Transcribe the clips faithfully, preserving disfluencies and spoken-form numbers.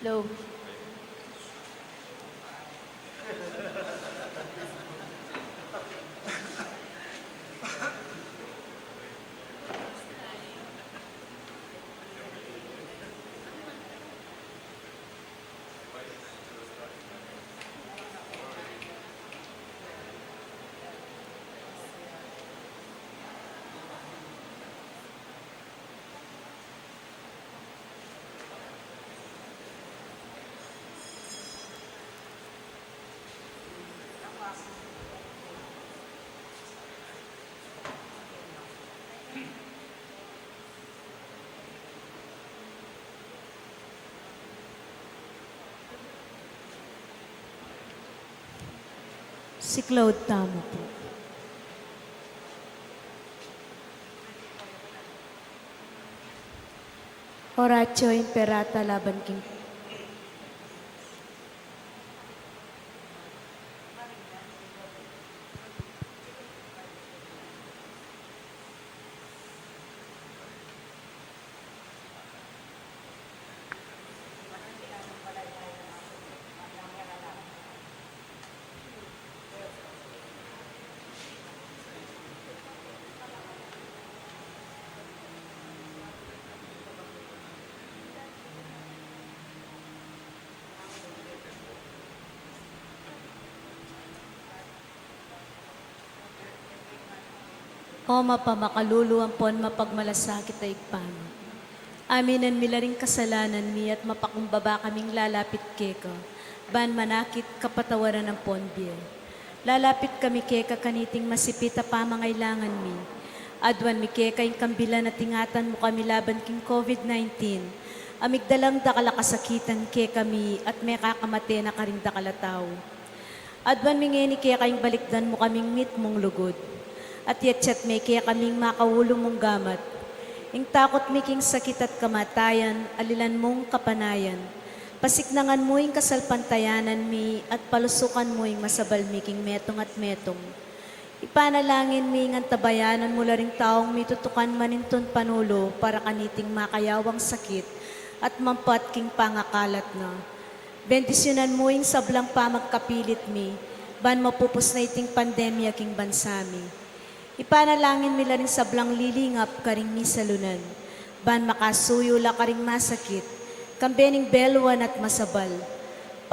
Hello. Siklaud tamu pu. Oratio Imperata laban king O mapamakalulu ampon mapagmalasakit a Ibpa mi, aminan mi la ring kasalanan mi at mapakumbaba kaming lalapit keka, ban manakit kapatawaran ampon bie. Lalapit kami keka kaniting masipit a pamangailangan mi. Aduan mi keka ing kambilan at ingatan mu kami laban king COVID nineteen, a migdalang dakal a kasakitan kekami at mekakamate na karing dakal a tau. Aduan mi ngeni keka ing balikdan mu kaming mitmung lugud, at yatyat me kekami ing makaulu mung gamat. Ing takut mi king sakit at kamatayan, alilan mung kapanayan. Pasiknangan mu ing kasalpantayanan mi, at palusukan mu ing masabal mi king metung at metung. Ipanalangin mi ing antabayanan mu la ring taung mitutukan manintun panulu para kaniting makayawang sakit at mampat king pangakalat na. Bendisyunan mu ing sablang pamagkapilit mi, ban mapupus na iting pandemya king bansa mi. Ipanalangin mi la ring sablang lilingap karing misalunan, ban makasuyu la karing masakit, kambe ning beluan at masabal.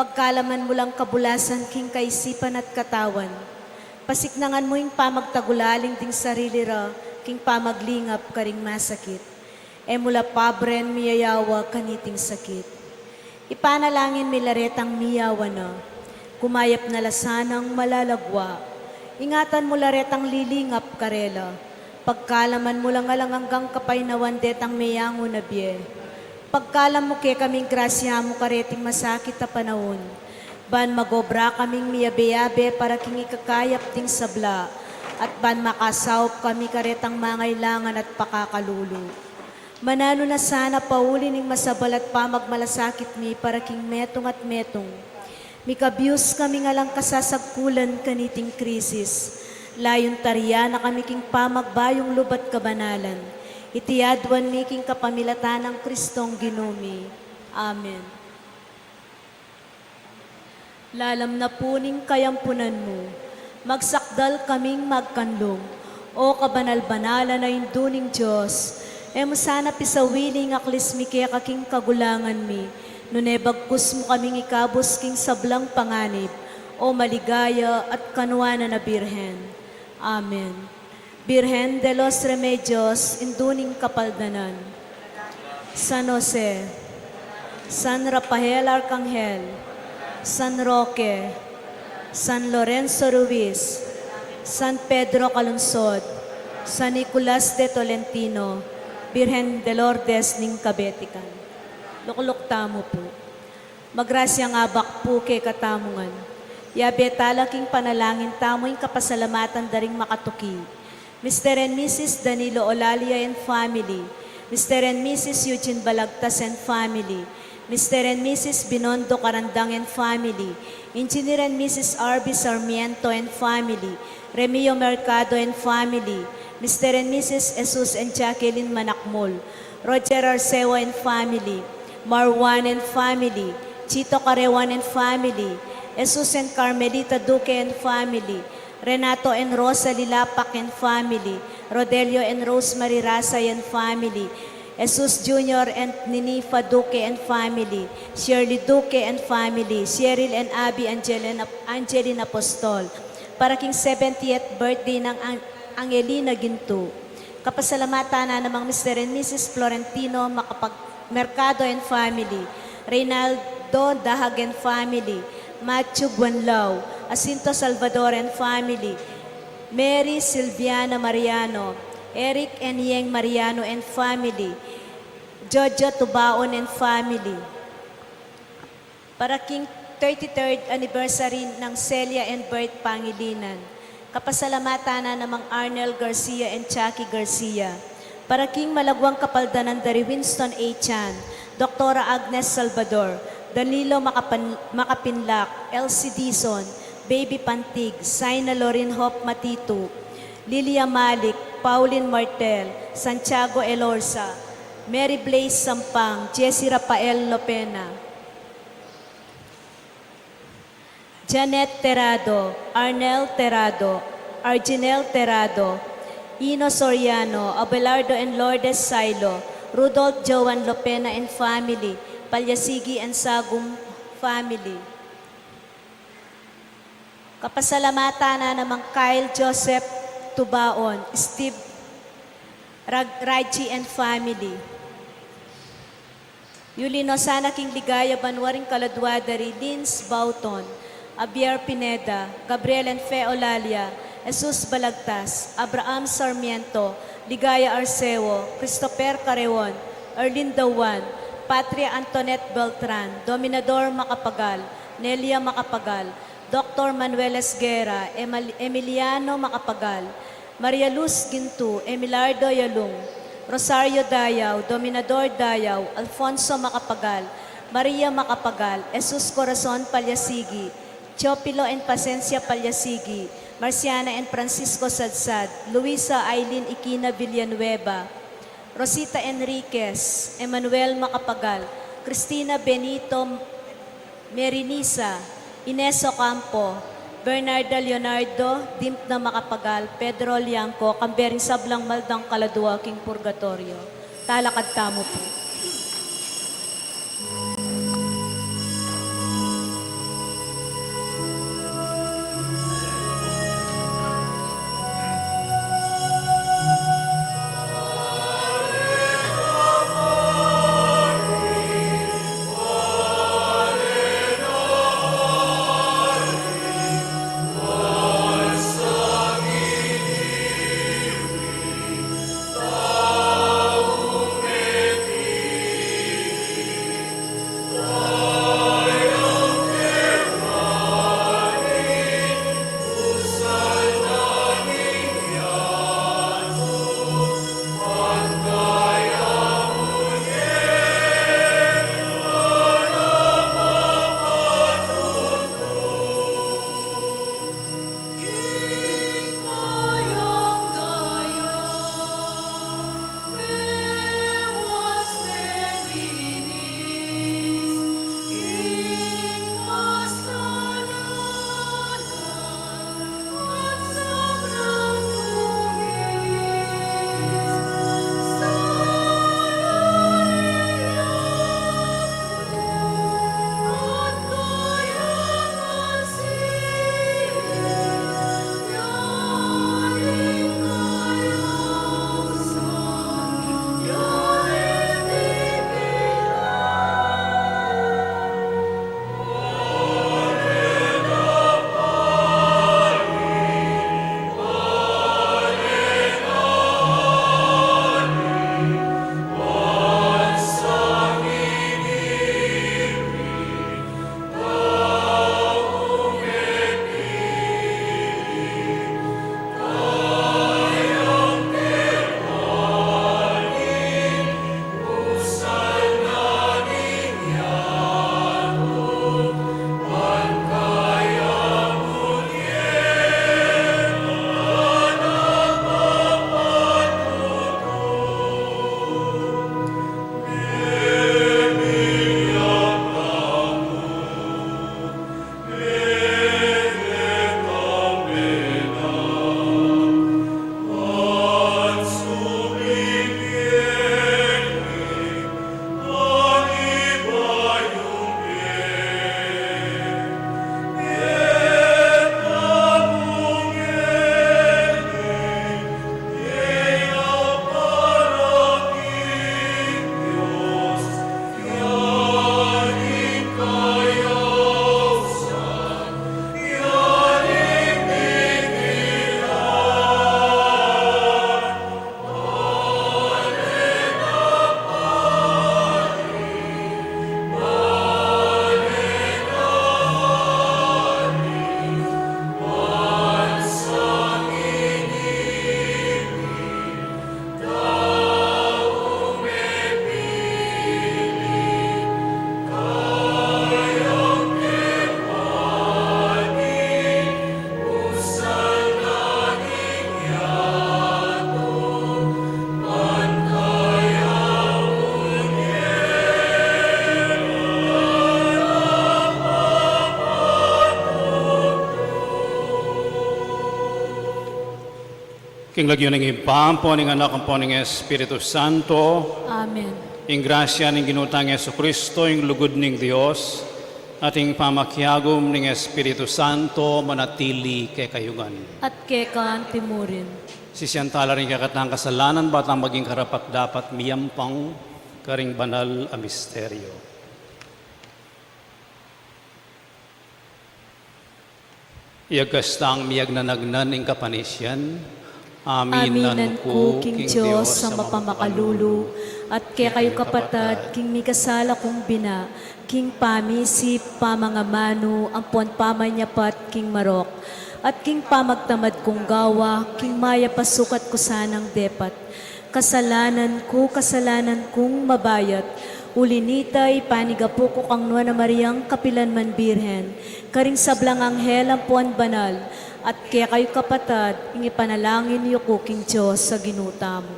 Pagkalaman mu lang kabulasan king kaisipan at katawan. Pasiknangan mu ing pamagtagulaling ding sarili ra king pamaglingap karing masakit. E mu la pabren miyayawa kaniting sakit. Ipanalangin mi la retang miyawa na. Kumayap na la sanang malalagwa. Ingatan mu la retang lilingap karela. Pagkalaman mu lang alang anggang kapaynawan detang meyangu na bie. Pagkalam mu kekaming grasya mu kareting masakit a panaun, ban magobra kaming miyabe-yabe para king ikakayap ding sabla, at ban makasaup kami karetang mangailangan at pakakalulu. Mananu na sana pauli ning masabal at pamagmalasakit mi para king metung at metung. Mikabyus kaming alang kasasagkulan kaniting krisis. Layun tarian na kami king pamagbayung lub at kabanalan. Iti aduan mi king kapamilatan nang Kristong Ginu mi. Amen. Lalam na pu ning kayampunan mu, magsakdal kaming magkanlung, O kabanal-banalan a Indu ning Dios. E mu sana pisawili ing aklis mi keka king kagulangan mi, nune bagkus mu kaming ikabus king sablang panganib, O maligaya at kanuanan a Birhen. Amen. Birhen de los Remedios, Indu ning Kapaldanan. San Jose, San Rafael Arkanghel, San Roque, San Lorenzo Ruiz, San Pedro Calungsod, San Nicolas de Tolentino, Birhen de Lourdes ning Kabetikan. Lukluk tamu pu. Magrasyang abak pu kekatamu ngan. Yabe tala king panalangin tamu ing kapasalamatan da ring makatuki. Mister and Missus Danilo Olalia and family, Mister and Missus Eugene Balagtas and family, Mister and Missus Binondo Carandang and family, Engineer and Missus R B Sarmiento and family, Remio Mercado and family, Mister and Missus Jesus and Jacqueline Manakmul, Roger Arceo and family, Marwan and family, Chito Carewan and family, Jesus and Carmelita Duque and family, Renato and Rosa Lilapac and family, Rodelio and Rosemary Rasay and family, Jesus Junior and Ninifa Duque and family, Shirley Duque and family, Cheryl and Abby Angel and Ap-, Angeline Apostol, para king seventieth birthday nang Ang-, Angelina Gintu. Kapasalamatan na namang Mister and Missus Florentino Makapag-, Mercado and family, Reynaldo Dahag and family, Matthew Buenlao, Jacinto Salvador and family, Mary Silviana Mariano, Eric and Yeng Mariano and family, Jojo Tubaon and family. Para king thirty-third anniversary nang Celia and Bert Pangilinan, kapasalamatan na namang Arnel Garcia and Chucky Garcia. Para king malaguang kapaldanan da ri Winston A. Chan, Doktora Agnes Salvador, Danilo Makapan-, Makapinlak, Elsie Dizon, Baby Pantig, Saina Lorin Hop Matitu, Lilia Malik, Pauline Martel, Santiago Elorza, Mary Blaze Sampang, Jesse Rafael Lopena, Janet Terado, Arnel Terado, Arginel Terado, Ino Soriano, Abelardo and Lourdes Sailo, Rudolph Joan Lopena and family, Palyasigi and Sagum family. Kapasalamatan na namang Kyle Joseph Tubaon, Steve Rag-, Raji and family. Yuli no sana king ligaya banua ring kaladua da ri Lins Bauton, Javier Pineda, Gabriel and Fe Olalia, Jesus Balagtas, Abraham Sarmiento, Ligaya Arceo, Christopher Careon, Erlinda Juan, Patria Antoinette Beltran, Dominador Macapagal, Nelia Macapagal, Doktor Manuel Esguerra, Emal-, Emiliano Macapagal, Maria Luz Gintu, Emilardo Yalung, Rosario Dayao, Dominador Dayao, Alfonso Macapagal, Maria Macapagal, Jesus Corazon Palyasigi, Teofilo and Pasencia Palyasigi, Marciana and Francisco Sadsad, Luisa Aileen Ikina Villanueva, Rosita Enriquez, Emmanuel Macapagal, Cristina Benito Merinisa, Ines Ocampo, Bernarda Leonardo, Dimpna Macapagal, Pedro Liangco, kambe ring sablang maldang kaladua king purgatorio. Talakad tamu pu. King lagyu ning Ibpa, ampo ning Anak, ampo ning Espiritu Santo. Amen. Ing grasya ning Ginu tang Jesucristo, ing lugud ning Dios, at ing pamakiagum ning Espiritu Santo manatili kekayu ngan. At keka anti murin. Sisian tala ring kekatang kasalanan, ba tang maging karapat-dapat miyampang karing banal a misteryo. Iyagkas tang miyagnanagnan ing kapanisian. Aminan ku king Dios a mapamakalulu, at kekayu kapatad, king mikasala kung bina, king pamisip, pamangamanu, ampon pamanyapat king marok, at king pamagtamad kung gawa, king mayap a sukat ku sanang depat. Kasalanan ku, kasalanan kung mabayat. Uli nita, ipanigapu ku kang Nuan a Mariang kapilan man Birhen, karing sablang anghel ampon banal, at kekayu kapatad, ing ipanalangin yu ku king Dios a Ginu tamu.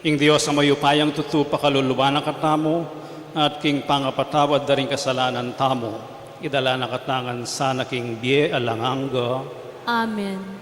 Ing Dios a mayupayang tutu pakaluluan na katamu, at king pangapatawad da ring kasalanan tamu, idala na katamu ngan sana king bie alang angga. Amen.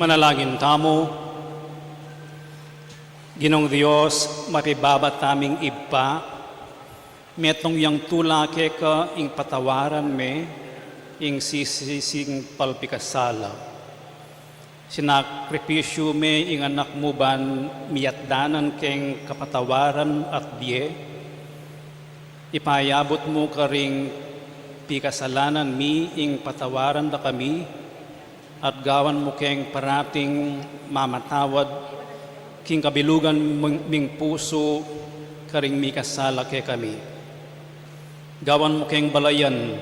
Manalangin tamu. Ginung Dios, mabibaba taming Ibpa, metung yang tula keka ing patawaran me ing sisi sing palpikasala. Sinakripisyu me ing Anak mu ban miyatdanan keng kapatawaran at bie. Ipayabut mu karing pikasalanan mi ing patawaran da kami, at gawan mu keng parating mamatawad king kabilugan ming, ming pusu karing mikasala kekami. Gawan mu keng balayan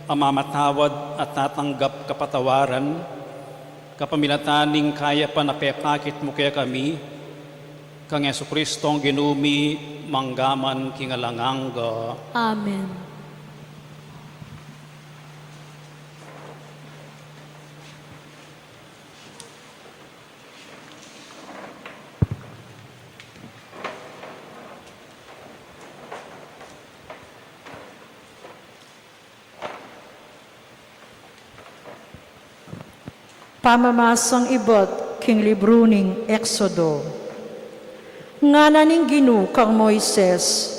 a mamatawad at tatanggap kapatawaran, kapamilatan ning kayapan a pepakit mu kekami, kang Jesucristong Ginu mi, mangga man king alang angga. Amen. Pamamasang ibat king libru ning Exodo. Ngana ning Ginu kang Moises,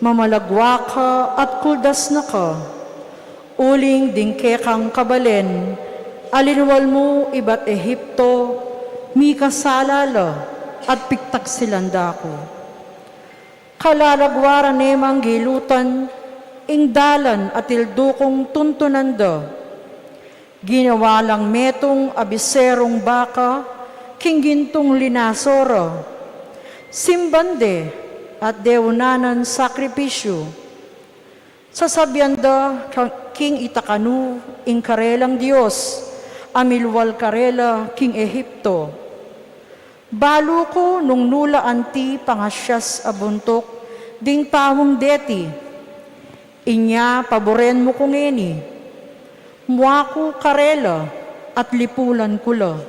mamalagwa ka at kuldas na ka, uling ding kekang kabalen a linwal mu ibat Egipto, mikasala la at pigtagsilan da ku. Kalalagwaran ne mang gilutan ing dalan a tildu kung tuntunan da. Ginawa lang metung a biserung baka king gintung linaso ra. Simban de at deunan nang sakripisyu. Sasabian da ka-, king ita kanu ing karelang Dios a milwal karela king Egipto. Balu ku nung nu la anti pangasias a buntuk ding taung deti. Inya paburen mu ku ngeni. Mua ku karela at lipulan ku la.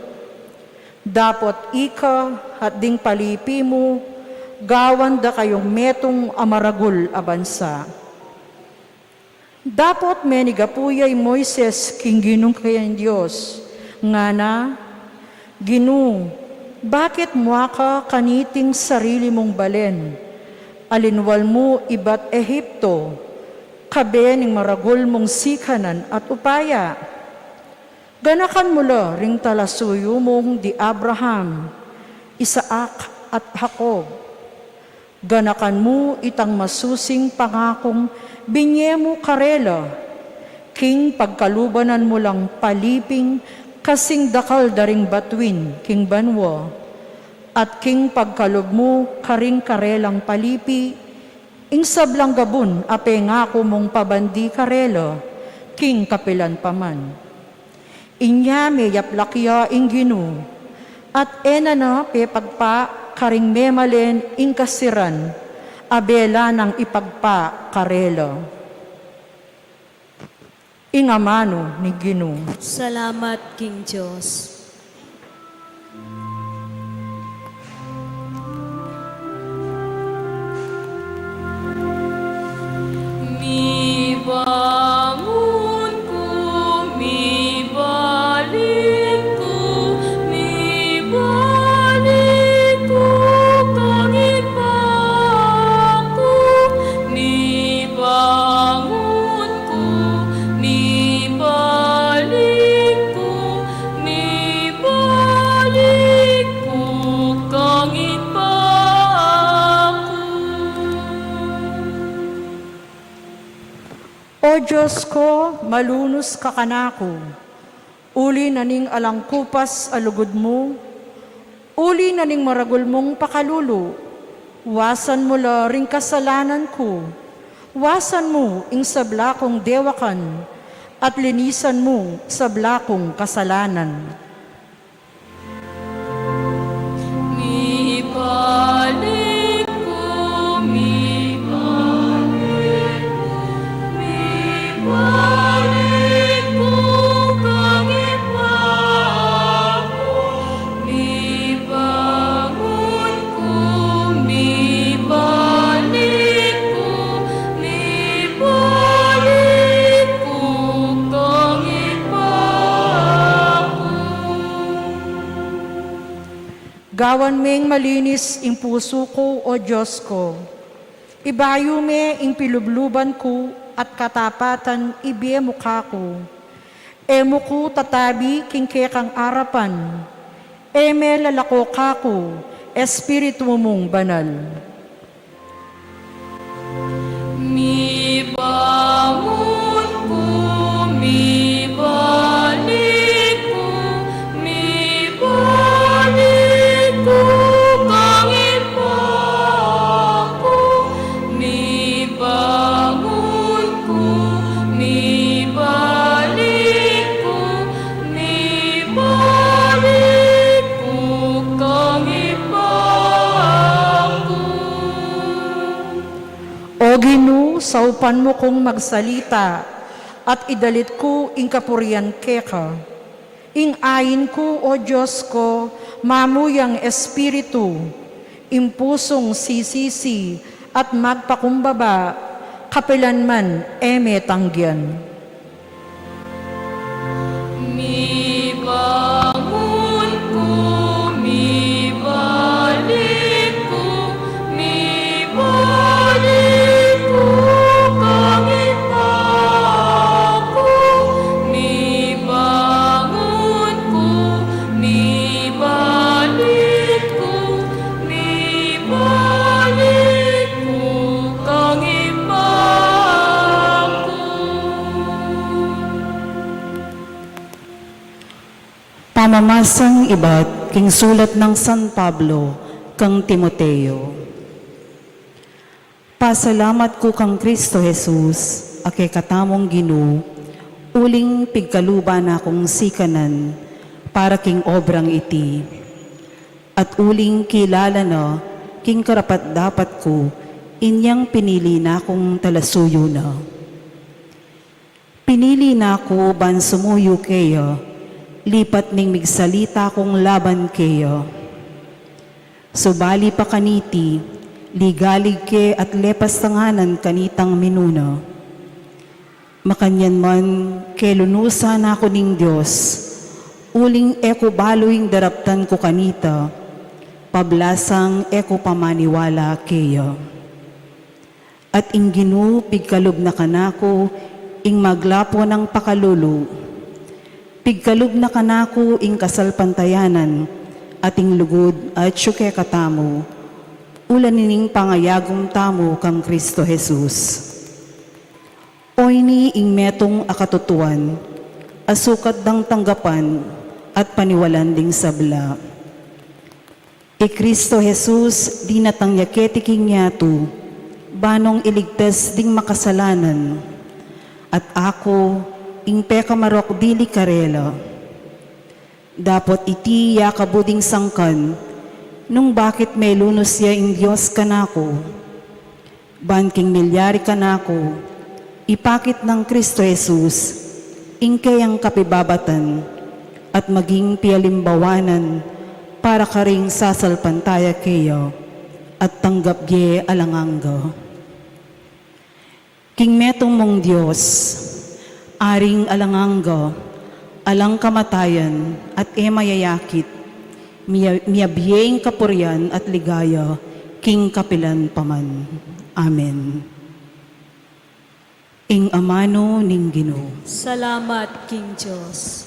Dapot ika at ding palipi mu, gawan da kayung metung a maragul a bansa. Dapot menigapu ya i Moises king Ginu kayang Dios, ngana, Ginu, bakit mua ka kaniting sarili mung balen a linwal mu ibat Egipto, kabe ning maragul mung sikanan at upaya? Ganakan mu la ring talasuyu mung di Abraham, Isaac, at Jacob. Ganakan mu itang masusing pangakung binie mu karela, king pagkalubanan mu lang paliping kasing dakal da ring batuin king banua, at king pagkalub mu karing karelang palipi, ing sablang gabun a pengaku mung pabandi karela, king kapilan pa man. Inya meyaplak ya ing Ginu, at e na na pepagpa karing memalen ing kasiran a bela nang ipagpa karela. Ing amanu ning Ginu. Salamat king Dios. Mibangun ku, mibalik ku, mibalik ku kang Ibpa ku. Mibangun ku, mibalik ku, mibalik ku kang Ibpa ku. O Dios ku, malunus ka kanaku, uli na ning alang kupas a lugud mu, uli na ning maragul mung pakalulu, wasan mu la ring kasalanan ku, wasan mu ing sabla kung dewakan, at linisan mu sabla kung kasalanan. Mibalik ku, mibalik ku, mibalik ku kang Ibpa ku, mibangun ku, mibalik ku, mibalik ku kang Ibpa ku. Gawan meng malinis ing pusu ku, O Dios ku. Ibayu me ing pilubluban ku at katapatan ibie mu kaku. E mu ku tatabi king kekang arapan. E me lalako kaku Espiritu mung Banal. Mibangun ku, mibalik ku, mibalik Saupan mu kung magsalita, at idalit ku ing kapurian keka. Ing ain ku, O Dios ko, mamuyang espiritu, ing pusung sisisi at magpakumbaba, kapilan man e me tanggian. Mibangun ku, mibalik ku, mibalik ku kang Ibpa ku, mibangun ku, mibalik ku, mibalik ku kang Ibpa ku. Pamamasang ibat king sulat nang San Pablo kang Timoteo. Pasalamat ku kang Kristo Jesus, a kekatamung Ginu, uling pigkaluban na kung sikanan para king obrang iti, at uling kilala na king karapat-dapat ku inyang pinili na kung talasuyu na. Pinili na ku ban sumuyu keya, lipat ning migsalita kung laban keya. Subali pa kaniti, ligalig ke at lepas tanganan kanitang minuna. Makanyan man, kelunusan na ku ning Dios, uling e ku balu ing daraptan ku kanita, pablasang e ku pamaniwala keya. At ing Ginu pigkalub na kanaku ing maglapo nang pakalulu. Pigkalub na kanaku ing kasalpantayanan at ing lugud atyu kekatamu, ula nining pangayagum tamu kang Kristo Jesus. Oyni ing metung a katutuan, a sukat dang tanggapan at paniwalan ding sabla. I Kristo Jesus dinatang ya keti king yatu, ba nung iligtas ding makasalanan, at aku ing pekamarok dili karela. Dapot iti ya kabu ding sangkan, nung bakit melunus ya ing Dios kanaku. Ban king milyari kanaku, ipakit nang Kristo Jesus ing keyang kapibabatan at maging pialimbawanan para karing sasalpantaya keya at tanggap ye alang angga. King metung mung Dios, Aring alang angga, alang kamatayan at e mayayakit, miya-, miyabie ing kapurian at ligaya king kapilan pa man. Amen. Ing amanu ning Ginu. Salamat king Dios.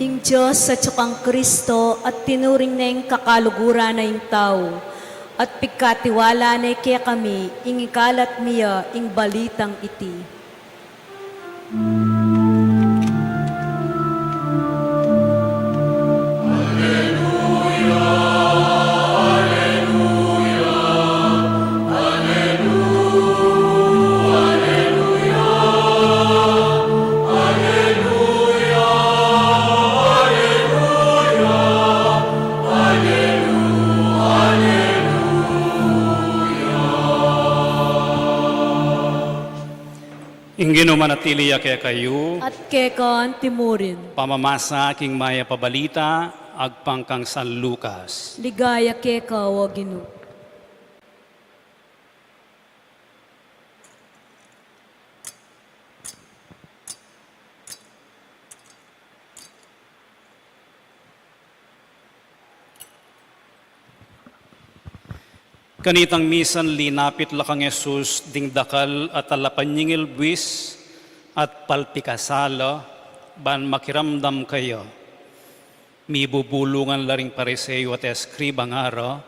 Ing Dios atyu kang Kristo at tinuring neng kakaluguran na ing tau, at pigkatiwala ne kekami ing ikalat mi ya ing balitang iti. Ing Ginu manatili ya kekayu. At keka anti murin. Pamamasa king Mayap a Balita agpang kang San Lucas. Ligaya keka, o Ginu. Kanitang misan linapit la kang Jesus ding dakal a talapanyingil buis at palpikasala ban makiramdam keya. Mibubulungan la ring Pariseo at eskriba, ngara,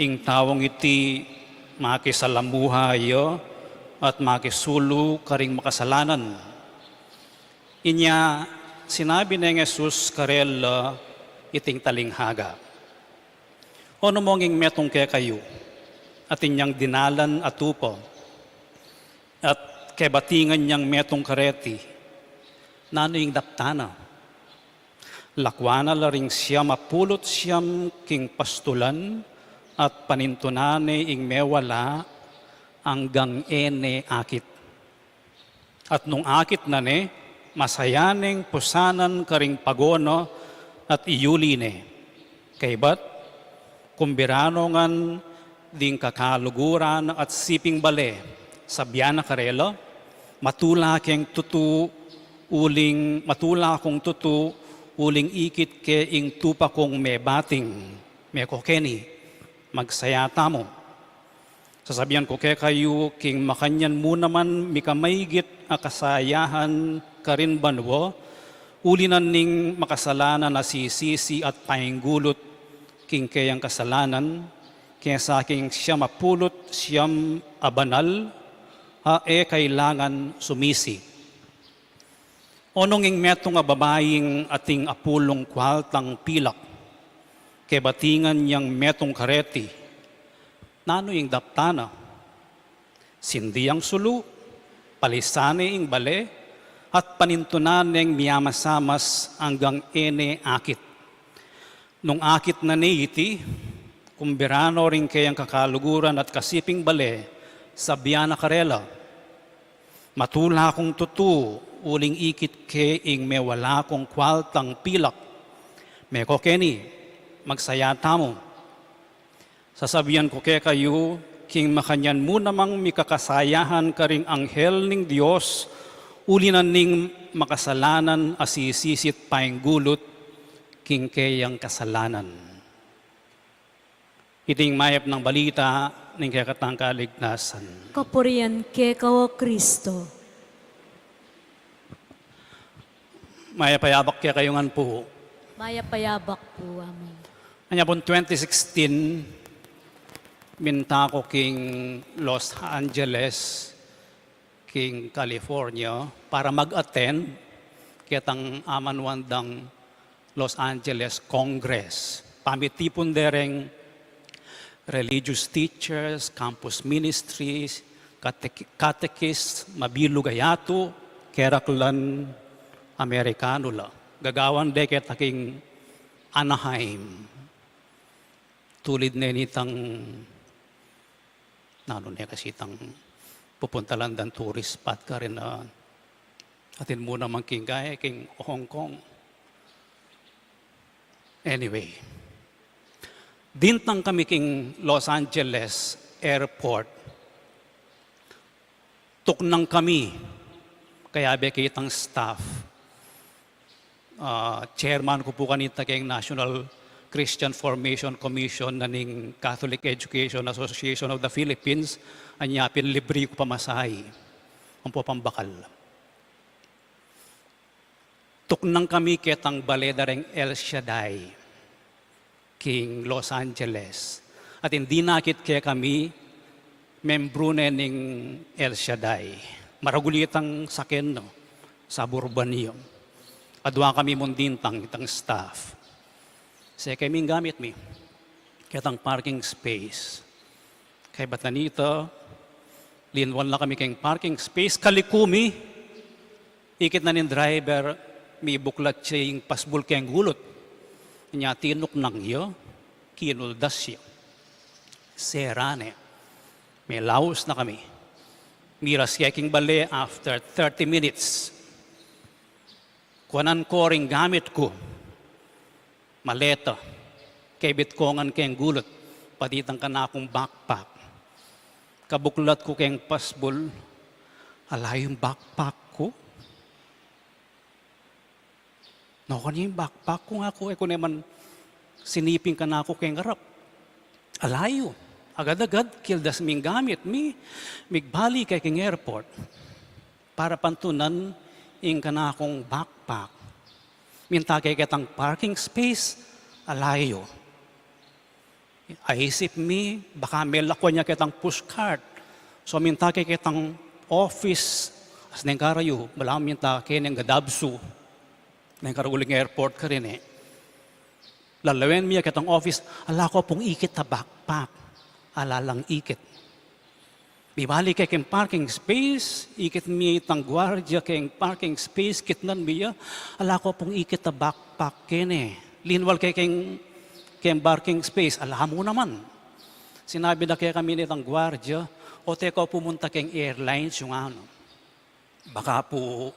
ing taung iti makisalamuha ya at makisulu karing makasalanan. Inya sinabi neng Jesus karela iting talinghaga, "O nung ing metung kekayu atin yang dinalan a tupa, at kebatingan yang metung kareti, nanu ing daptan na? Lakuan na la ring siam a pulu't siam king pastulan, at panintunan ne ing mewala anggang e ne akit. At nung akit na ne, masayan neng pusanan karing pagonan at iyuli ne. Kaybat, kumbira no ngan ding kakaluguran at siping bale, sabian na karela, 'Matula keng tutu, uling matula kung tutu, uling ikit ke ing tupa kung mebating.' Meko keni, magsaya tamu. Sasabian ku kekayu, king makanyan mu naman mikamaigit a kasayahan karin banua, uli na ning makasalanan a sisisi at painggulut king keyang kasalanan, kesa king siam a pulu't siam a banal a e kailangan sumisi. O nung ing metung a babaing ating apulung kualtang pilak, kebatingan yang metung kareti, nanu ing daptan na? Sindi yang sulu, palisan ne ing bale, at panintunan neng miamasamas anggang e ne akit. Nung akit na ne iti, kumbira no ring keyang kakaluguran at kasiping bale, sabian na karela, 'Matula kung tutu, uling ikit ke ing mewala kung kualtang pilak.' Meko keni, magsaya tamu. Sasabian ku kekayu, king makanyan mu namang mikakasayahan karing anghel ning Dios, uli na ning makasalanan a sisisi't painggulut king keyang kasalanan." Iting mayap nang balita ning kekatang kaligtasan. Kapurian keka, O Kristo. Mayap a yabak kekayu ngan pu. Mayap a yabak pu, Among. Anya pung twenty sixteen, minta ku king Los Angeles, king California, para mag-attend ketang amanuan dang Los Angeles Congress. Pamitipun de reng religious teachers, campus ministries, catech-, catechist, mabilug a yatu, keraklan Amerikanu la. Gagawan de keta king Anaheim. Tulid ne nitang, nanu ne kasi itang pupuntalan dang tourist spot karin, a, atin mu naman king kaya, king Hong Kong. Anyway, dintang kami king Los Angeles Airport. Tuknang kami, kayabe ke itang staff. A, chairman ku pu kanita keng National Christian Formation Commission na ning Catholic Education Association of the Philippines, anya pin libri ku pamasahe. Ampo pambakal. Tuknang kami ketang bale da reng El Shaddai king Los Angeles. At ing dinakit kekami, membru ne ning El Shaddai. Maragul itang saken, no? Suburban ya. Adua kami mung dintang, itang staff. Seke mi ing gamit mi ketang parking space. Kaybat na nita, linwan la kami keng parking space, kaliku mi, ikit na ning driver, mibuklat ya ing pasbul keng gulut. Nya tinuknang ya, kinuldas ya. Sera ne. Melaus na kami. Miras ke king bale after thirty minutes. Kuanan ko ring gamit ku. Maleta. Kebit ko ngan keng gulut, pati itang kanakung backpack. Kabuklat ku keng pasbul, ala yu ing backpack ku. Nuan ya ing backpack ku, ngaku, e ku ne man siniping kanaku keng arap. Ala yu. Agad-agad, kildas mi ing gamit mi, migbalik ke king airport. Para pantunan ing kanakung backpack. Minta ke ketang parking space, ala yu. Aisip mi, baka melakwan ya ketang pushcart. So, minta ke ketang office, as neng karayu, balamu minta keng gadabsu neng karuling airport karin e. Lalawen mi ya ketang office, ala ko pung ikit a backpack, ala lang ikit. Mibalik ke keng parking space, ikit mi itang guardia keng parking space, kitnan mi ya, ala ko pung ikit a backpack keni. Linwal ke keng, keng parking space, ala mu naman. Sinabi na kekami nitang guardia, o teka, pumunta keng airlines yung ano. Baka pu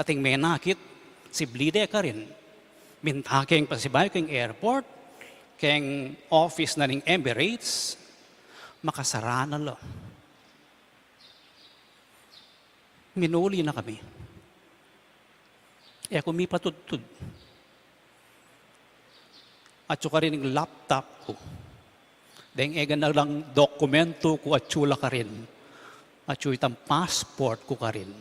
ating menakit, sibli de karin. Minta keng pasibayu keng airport, keng office na ning Emirates, makasara na la. Minuli na kami. E ku mipatudtud. Atyu karin ing laptop ku. Deng e gana lang dokumentu ku, atyu la karin. Atyu itang passport ku karin.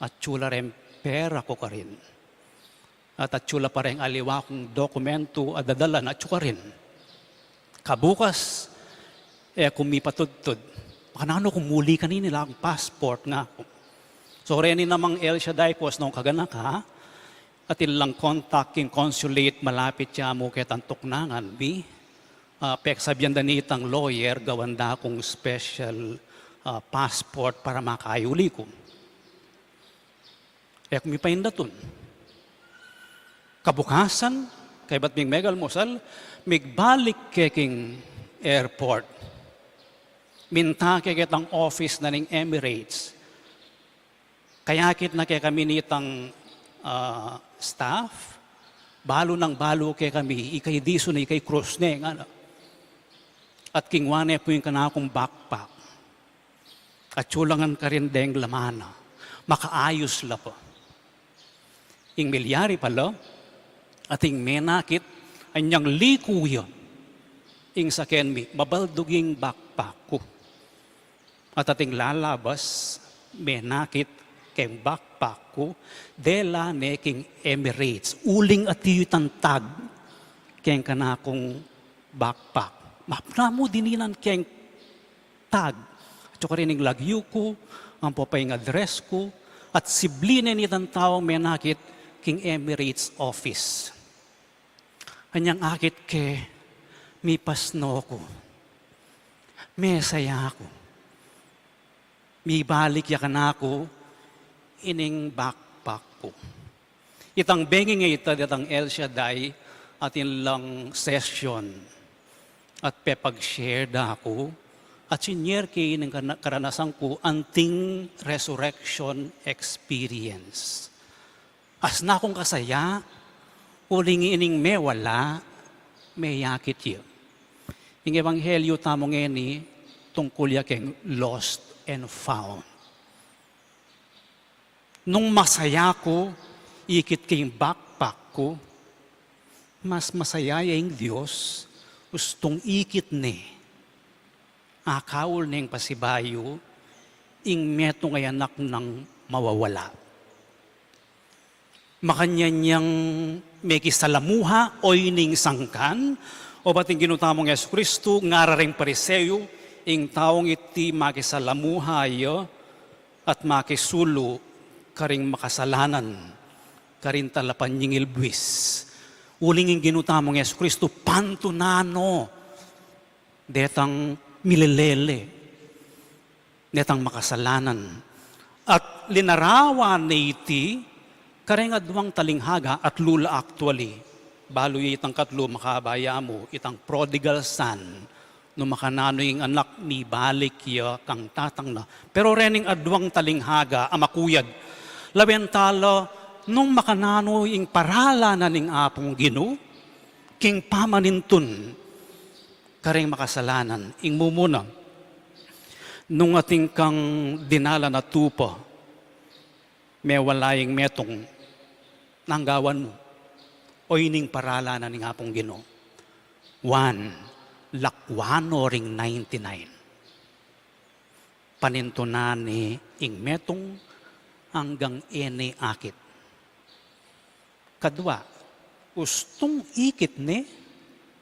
Atyu la reng pera ku karin. At atyu la pa reng aliwa kung dokumentu a dadalan, atyu karin. Kabukas, e ku mipatudtud. Makananu kung muli kanini la kung passport, ngaku. So, reni namang El Shaddai Post nung kaganaka, atin lang contact king consulate malapit ya mu ketang tuknangan mi. Ah, peksabian da nitang lawyer, gawan da kung special, ah, passport para makayuli ku. E ku mipaindatun. Kabukasan, kaybat ming megalmusal, migbalik ke king airport. Minta ke ketang office na ning Emirates. Kayakit na kekami nitang, ah, staff, balu nang balu kekami, ikay disu ne, ikay krus ne, ngana. At kingwa ne pu ing kanakung backpack. Atyu la ngan karin deng laman na, makaayus la pa. Ing milyari pala, ating menakit, anyang liku ya ing saken mi, mabaldug ing backpack ku. At ating lalabas, menakit keng backpack ku, dela ne king Emirates. Uling atiu itang tag keng kanakung backpack. Mapnamu dininan keng tag. Atyu karin ing lagyu ku, ampo pa ing address ku, at sibli ne nitang taung menakit king Emirates office. Anyang akit ke, mipasno ku. Mesaya ku. Mibalik ya kanaku ining backpack ku. Itang bengi ngan ita detang El Shaddai, atin lang session at pepag-share da ku, at sinyer ke ining karana-, karanasan ku anting resurrection experience. Asna kung kasaya, uling ining mewala, meyakit ya. Ing ebanghelyo tamu ngeni, tungkul ya keng lost and found. Nung masaya ku, ikit ke ing backpack ku, mas masaya ya ing Dios, ustung ikit ne. Akaul neng pasibayu, ing metung a anak nang mawawala. Makanyan yang mekisalamuha, o ining sangkan, o bating Ginu tamung Jesucristo, ngara ring Pariseo, ing taung iti makisalamuha ya, at makisulu karing makasalanan, karing talapanyingil buis. Uling ing Ginu tamung Jesucristo, pantunan no detang milelele, detang makasalanan. At linarawan ne iti karing aduang talinghaga, atlu la actually. Balu ya itang katlu, makabaya mu, itang prodigal son. Nung makananu ing anak, mibalik ya kang tatang na. Pero rening aduang talinghaga a makuyad, lawen tala nung makananu ing paralan na ning Apung Ginu king pamanintun karing makasalanan. Ing mumuna, nung atin kang dinalan a tupa, mewala ing metung, nanu gawan mu? O ining paralan na ning Apung Ginu. One, lakwan no ring ninety-nine. Panintunan ne ing metung anggang e ne akit. Kadua, ustung ikit ne,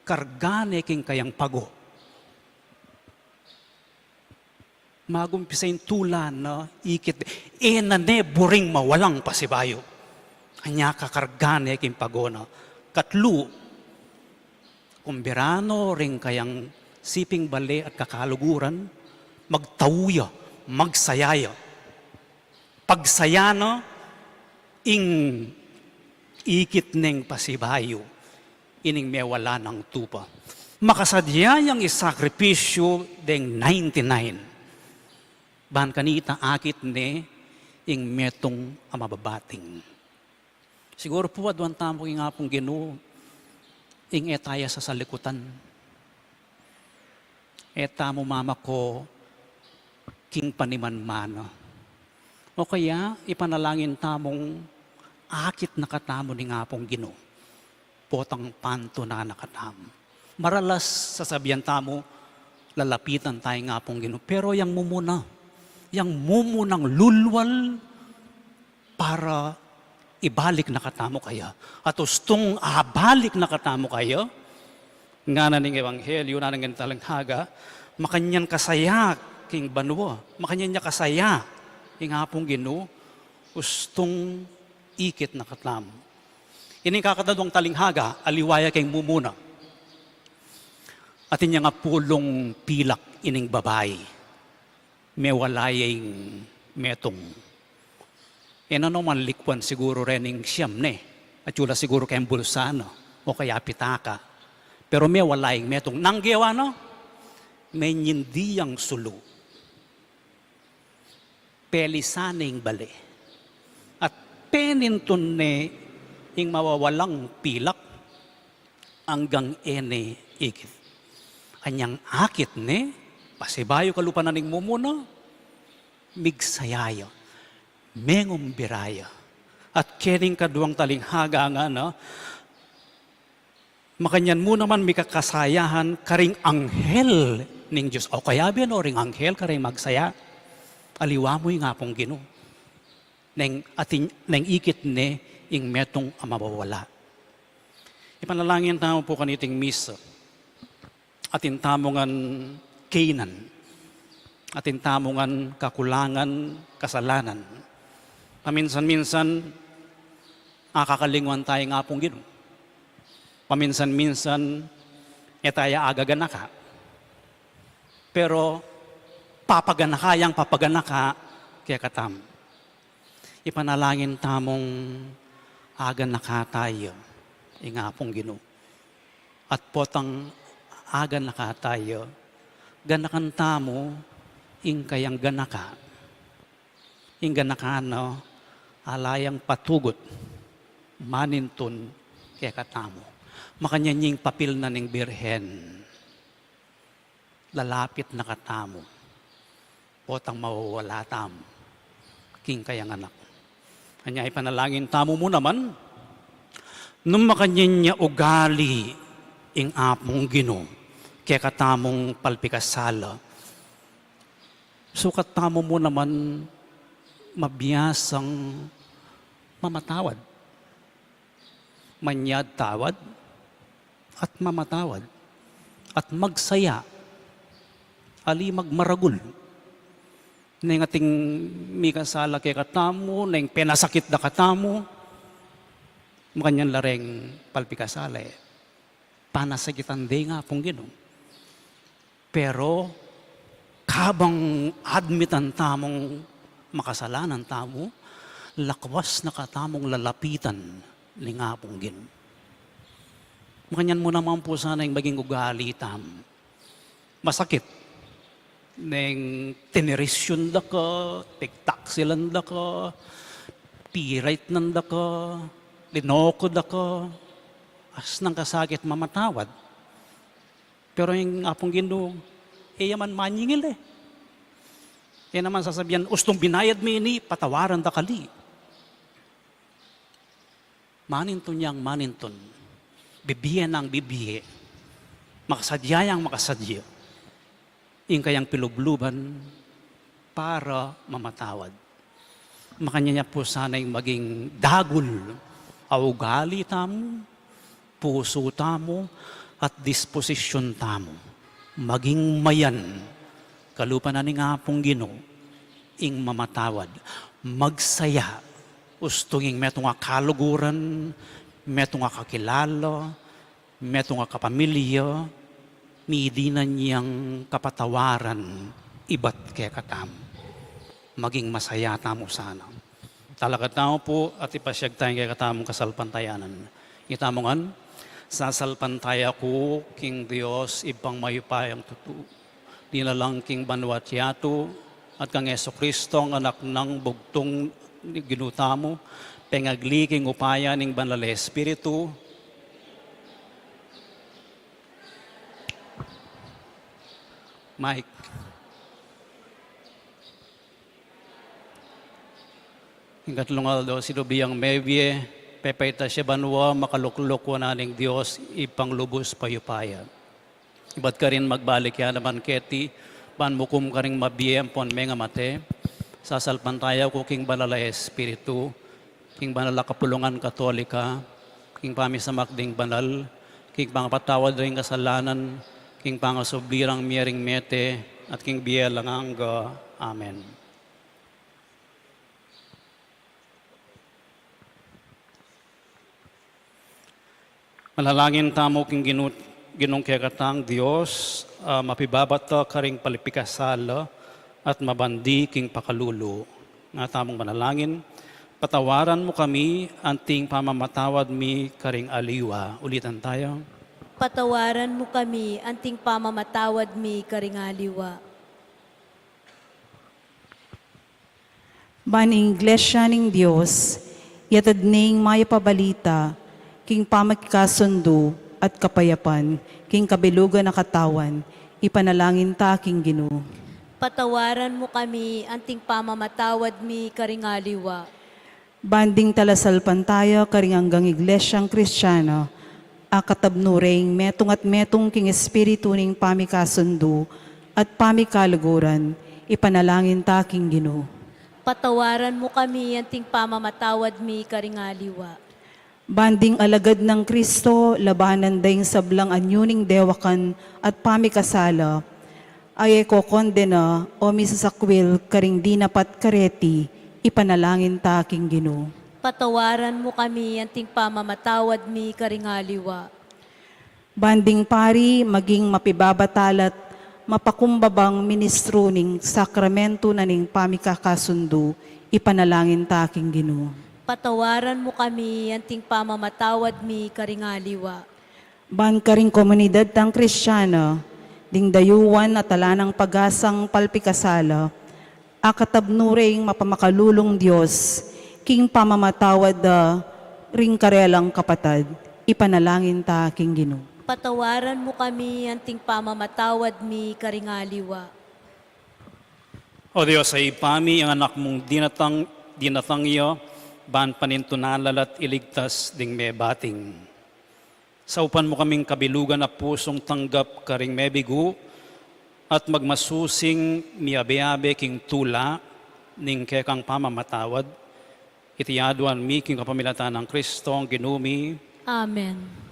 karga ne king kayang pago. Magumpisa ing tula na ikit, e na ne buring mawalang pasibayu. Anya kakarga ne king pagona. Katlu, kumbira no ring kayang siping bale at kakaluguran, magtau ya, magsaya ya. Pagsaya na ing ikit neng pasibayu, ining mewala nang tupa. Makasadya yang isakripisyu deng ninety-nine. Ban kanita akit ne ing metung a mababating. Siguru pu aduan tamu king Apung Ginu, ing e taya sasalikutan. E tamu mamako king panimanmana. O kaya, ipanalangin tamung akit na katamu ning Apung Ginu. Potang pantunan na katamu. Maralas sasabian tamu, lalapitan taya ing Apung Ginu. Pero yang mumuna, yang mumunang lulwal para ibalik na katamu kaya. At ustung abalik na katamu kaya, ngana ning ebanghelyu, ngana ning talinghaga, makanyan kasaya king banua, makanyan ya kasaya ing Apung Ginu, ustung ikit na katamu. Ining kakataduang talinghaga, aliwa ya king mumuna. Atin yang apulung pilak ining babai. Mewala ya ing metung. E na no man likuan siguru reng siyam ne. Atyu la siguru keng bulsa na o kaya pitaka. Pero mewala ing metung. Nanu ing gewa na? Menyindi yang sulu. Pelisan ne ing bale. At penintun ne ing mawawalang pilak anggang e ne ikit. Anyang akit ne, pasibayu kalupa na ning mumuna, migsaya ya, mengumbira ya. At keng kaduang talinghaga ngana, makanyan mu naman mikakasayahan karing anghel ning Dios. O kaya bie no ring anghel karing magsaya, aliwa mu ing Apung Ginu. Neng atin, neng ikit ne ing metung a mawawala. Ipanalangin tamu pu kaniting misa. Atin tamu ngan kainan. Atin tamu ngan kakulangan, kasalanan. Paminsan-minsan, akakalingwan taya ing Apung Ginu. Paminsan-minsan, e taya agaganaka. Pero, papaganaka yang papaganaka kekatamu. Ipanalangin tamung aganaka taya ing Apung Ginu. At potang aganaka taya, ganakan tamu ing kayang ganaka. Ing ganaka na ala yang patugut, manintun kekatamu. Makanyan ing papil na ning Birhen. Lalapit na katamu. Potang mawawala tamu king kayang anak. Anya ipanalangin tamu mu naman, nung makanyan ya ugali ing Apung Ginu kekatamung palpikasala, sukat tamu mu naman mabiasang mamatawad. Manyad tawad at mamatawad at magsaya, ali magmaragul. Neng ating mikasala kekatamu, neng penasakit da katamu, makanyan la reng palpikasala e. Panasakitan de ing Apung Ginu. Pero, kabang admitan tamung makasalanan tamu, lakwas na katamung lalapitan ning Apung Ginu. Makanyan mu naman pu sana ing maging ugali tamu. Masakit. Neng tinirisyun da ka, tigtaksilan da ka, piraitnan da ka, linoko da ka, asnang kasakit mamatawad. Pero ing Apung Ginu, e ya man manyingil e. E naman sasabian, ustung binayad mu ini, patawaran da kali. Manintun yang manintun. Bibie nang bibie. Makasadya yang makasadya. Ing kayang pilubluban para mamatawad. Makanyan ya pu sana ing maging dagul a ugali tamu, pusu tamu, at disposisyun tamu. Maging mayan Kalupa na ning Apung Ginu ing mamatawad, magsaya, ustung ing metung a kaluguran, metung a kakilala, metung a kapamilya, midi na niyang kapatawaran ibat kekatamu. Maging masaya tamu sana. Talakad tamu pu at ipasiag taya ing kekatamung kasalpantayanan. Itamu ngan, sasalpantaya ku king Dios Ibpang mayupayang tutu, dinalang king banua at yatu, at kang Jesucristo, ang Anak nang bugtung ning Ginu tamu, pengagli king upaya ning Banal a Espiritu. Mike. Ing katlung aldo, sinubli yang mebie, pepaitas ya banua, makalukluk wanan ning Dios Ibpang lubus mayupaya. Ibat karin magbalik ya naman keti, ban mukum karing mabie ampon mengamate. Sasalpantaya ku king Banal a Espiritu, king banal a kapulungan Katolika, king pamisamak ding banal, king pangapatawad da ring kasalanan, king pangasubli rang mie ring mete, at king bie alang angga. Amen. Manalangin tamu king Ginu, Ginung kekatang Dios, a mapibabata karing palipikasala at mabandi king pakalulu. Nga tamung manalangin, patawaran mu kami anting pamamatawad mi karing aliwa. Ulitan taya. Patawaran mu kami anting pamamatawad mi karing aliwa. Ban ing Iglesia ning Dios, yatad ne ing mayap a balita, king pamikikasundu at kapayapan, king kabilugan a katawan, ipanalangin ta king Ginu. Patawaran mu kami anting pamamatawad mi karing aliwa. Ban ding talasalpantaya karing anggang Iglesiang Kristiana, akatabnu reng metung at metung king espiritu ning pamikasundu at pamikaluguran, ipanalangin ta king Ginu. Patawaran mu kami anting pamamatawad mi karing aliwa. Ban ding alagad nang Kristo, labanan da ing sablang anyu ning dewakan at pamikasala, a e kokondena o misasakwil karing dinapat kareti, ipanalangin ta king Ginu. Patawaran mu kami anting pamamatawad mi karing aliwa. Ban ding pari maging mapibabatalat, mapakumbabang ministru ning sakramentu na ning pamikakasundu, ipanalangin ta king Ginu. Patawaran mu kami anting pamamatawad mi karing aliwa. Ban karing komunidad tang Kristiana, ding dayuan at ala nang pagasang palpikasala, akatabnu reng mapamakalulung Dios, king pamamatawad da ring karelang kapatad, ipanalangin ta king Ginu. Patawaran mu kami anting pamamatawad mi karing aliwa. O Dios, a Ibpa mi, ing Anak mung dinatang, dinatang ya, ban panintunan la at iligtas ding mebating. Saupan mu kaming kabilugan a pusung tanggap karing mebigu, at magmasusing miabe-abe king tula ning kekang pamamatawad. Iti aduan mi king kapamilatan nang Kristong Ginu mi. Amen.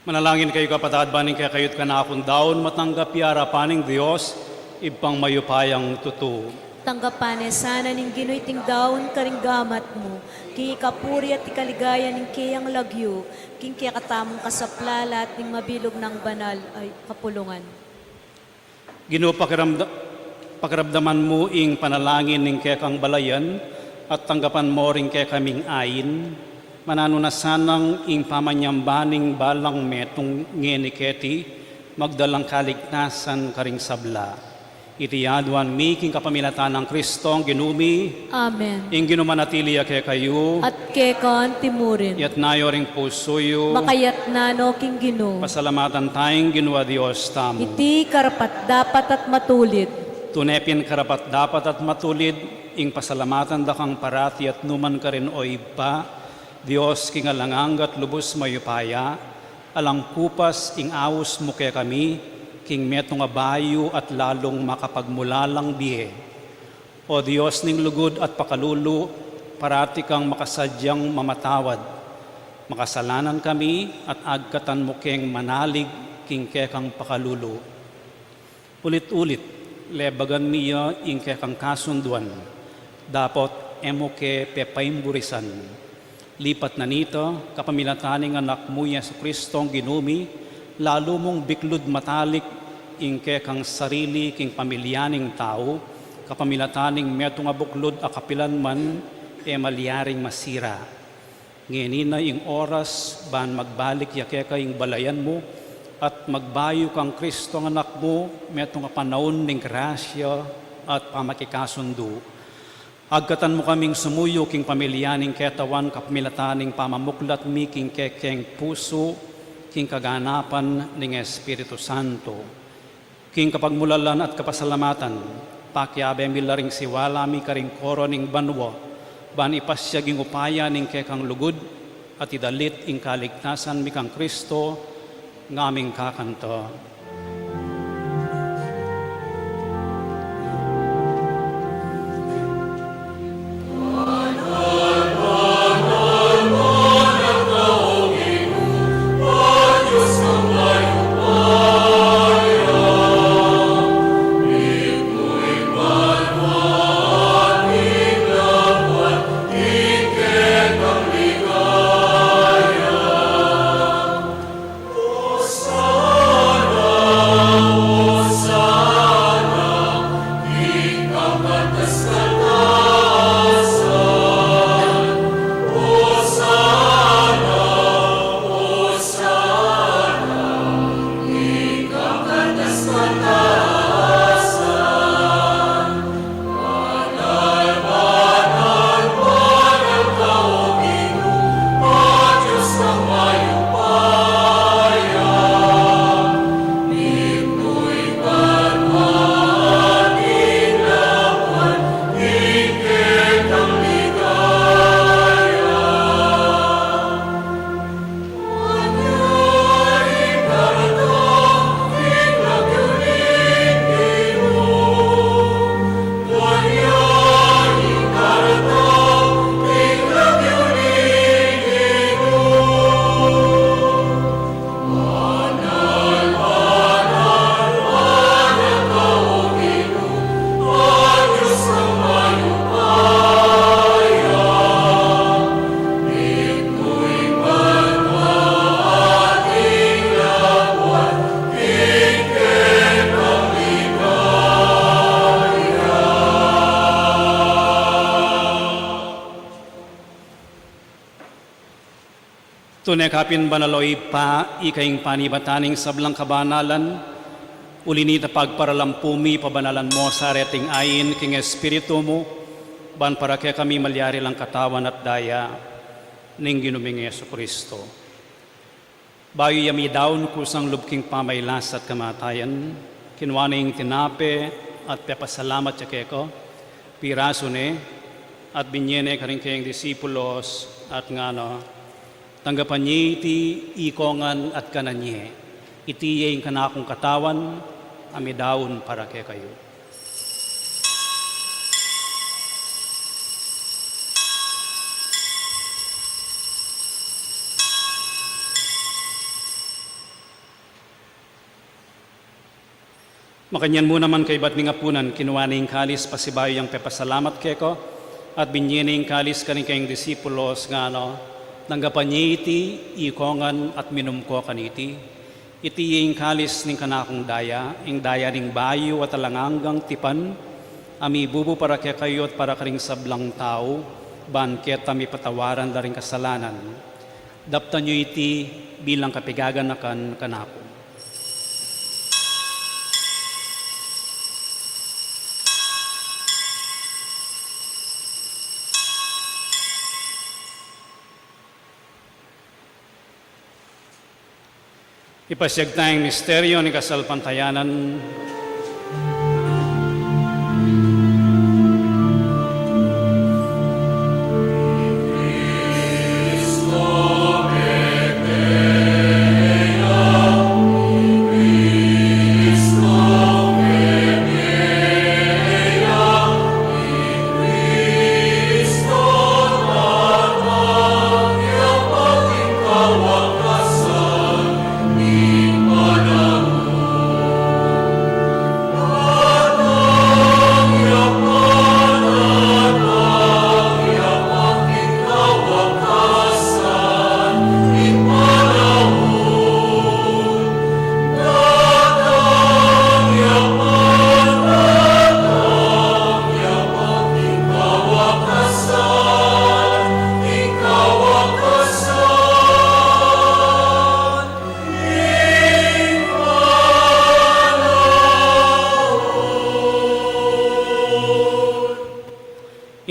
Manalangin kayu, kapatad, ban ing kekayu't kanakung daun matanggap ya arapan ning Dios, Ibpang mayupayang tutu. Tanggapan ne sana ning Ginu iting daun karing gamat mu, king ikapuri at ikaligaya ning keyang lagyu, king kekatamung kasaplalan at ning mabilug nang banal a kapulungan. Ginu, pakiramda-, pakiramdaman mu ing panalangin ning kekang balayan at tanggapan mu ring kekaming ain, mananu na sanang ing pamanyamba ning balang metung ngeni keti magdalang kaligtasan karing sabla. Iti aduan mi king kapamilatan nang Kristong Ginu mi. Amen. Ing Ginu manatili ya kekayu. At keka anti mu rin. Itas yu ring pusu yu. Makatas na no king Ginu. Pasalamatan taya ing Ginu a Dios tamu. Iti karapat-dapat at matulid. Tune pin karapat-dapat at matulid ing pasalamatan da kang parati at nu man karin, o Ibpa, Dios king alang angga at lubus mayupaya, alang kupas ing aus mu kekami king metung a bayu at lalung makapagmulalang bie. O Dios ning lugud at pakalulu, parati kang makasadyang mamatawad. Makasalanan kami at agkatan mu keng manalig king kekang pakalulu. Ulit-ulit, lebagan mi ya ing kekang kasunduan, dapot e mu ke pepaimburisan. Lipat na nita, kapamilatan ning Anak mu, Jesu Kristong Ginu mi, lalu mung biklud matalik ing kekang sarili king pamilya ning tau, kapamilatan ning metung a buklud a kapilan man e malyaring masira. Ngeni na ing oras ban magbalik ya keka ing balayan mu, at magbayu kang Kristong Anak mu, metung a panaun ning grasya at pamakikasundu. Agkatan mu kaming sumuyu king pamilya ning ketawan kapamilatan ning pamamuklat mi king kekeng pusu, king kaganapan ning Espiritu Santo. King kapagmulalan at kapasalamatan, pakiabe mi la ring siwala mi karing koro ning banua, ban ipasyag ing upaya ning kekang lugud, at idalit ing kaligtasan mi kang Kristo, ngaming kakanta. Tune ka pin banal, o Ibpa, ika ing panibatan ning sablang kabanalan, uli na nita pagparalampu mi, pabanalan mu sa reting ain king Espiritu mu, ban para kekami malyari lang katawan at daya ning Ginu ming Jesu Kristo. Bayu ya midaun kusang lub king pamailas at kamatayan, kinua ne ing tinape at pepasalamat ya keka, pirasu ne, at binye ne karing kayang disipulos, at ngana, tanggapan ye iti ikongan at kanan ye. Iti ya ing kanakung katawan a midaun para kekayu. Makanyan mu naman kaybat ning apunan, kinua ne ing kalis pasibayu yang pepasalamat keka, at binie ne ing kalis karing kayang disipulos, ngana, tanggapan ye iti, ikongan at minum ko kaniti. Iti ing kalis ning kanakung daya, ing daya ning bayu at alang anggang tipan, a mibubu para kekayu at para karing sablang tau, ban keta mipatawaran la ring kasalanan. Daptan yu iti bilang kapigaganakan kanaku. Ipasiag taya ing misteryo ning kasalpantayanan.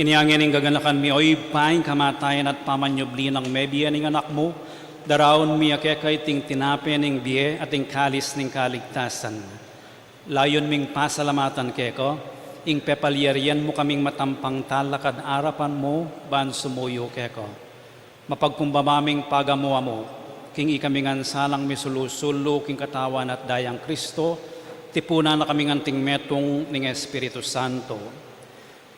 Inya ngeni ing gaganakan mi, o Ibpa, ing kamatayan at pamanyubli nang mebie ning Anak mu, daraun mi keka iting tinape ning bie at ing kalis ning kaligtasan. Layun ming pasalamatan keka ing pepalyarian mu kaming matampang talakad arapan mu ban sumuyu keka. Mapagkumbaba ming pagamu-amu king ikami ngan sanang misulu-sulu king katawan at dayang Kristo, tipunan na kaming anting metung ning Espiritu Santo.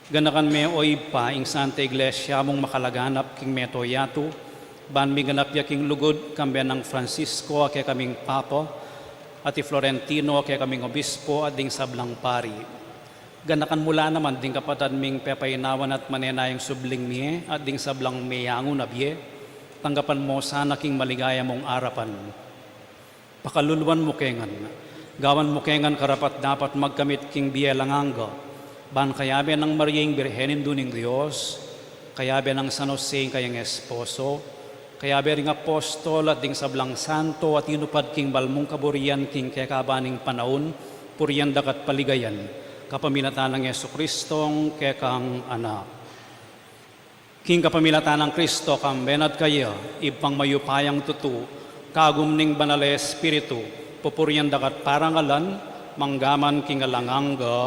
Ganakan me, o Ibpa, ing Santa Iglesia mung makalaganap king mabilug a yatu, ban miganap ya king lugud, kambe nang Francisco a kekaming Papa, at i Florentino a kekaming Obispo, at ding sablang pari. Ganakan mu la naman ding kapatad ming pepainawan at manenayang subling mie, at ding sablang meyangu na bie, tanggapan mu sana king maligaya mung arapan. Pakaluluan mu ke ngan, gawan mu ke ngan karapat-dapat magkamit king bie alang angga, ban kayabe nang Maria ing Birhen Indu ning Dios, kayabe nang San Jose ing kayang esposo, kayabe ring apostol at ding sablang santo a tinupad king bal mung kaburian king kekaban ning panaun, purian da ka at paligayan, kapamilatan nang Jesucristong kekang Anak. King kapamilatan nang Kristo, kambe na at kaya, Ibpang mayupayang tutu, kagum ning Banal a Espiritu, pupurian da ka at parangalan, mangga man king alang angga.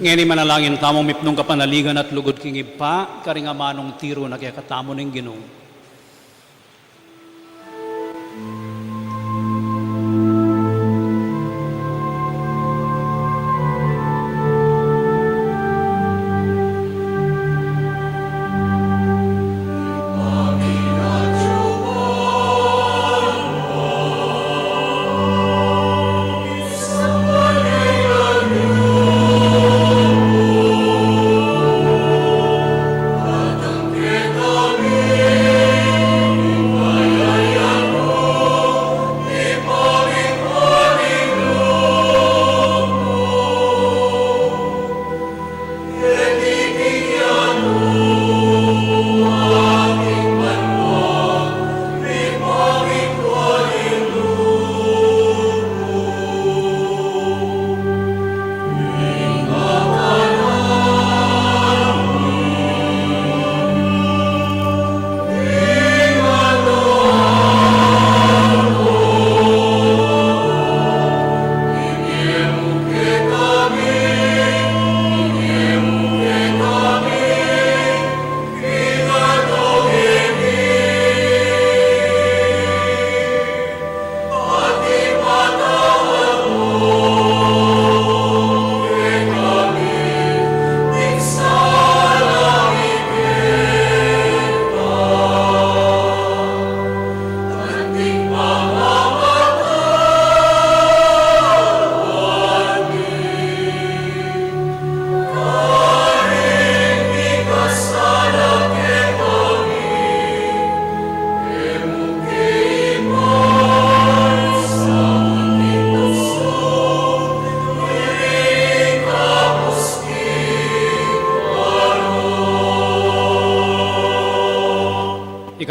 Ngeni manalangin tamu mipnung kapanaligan at lugud king Ibpa, karing amanung tiru na kekatamu ning Ginu.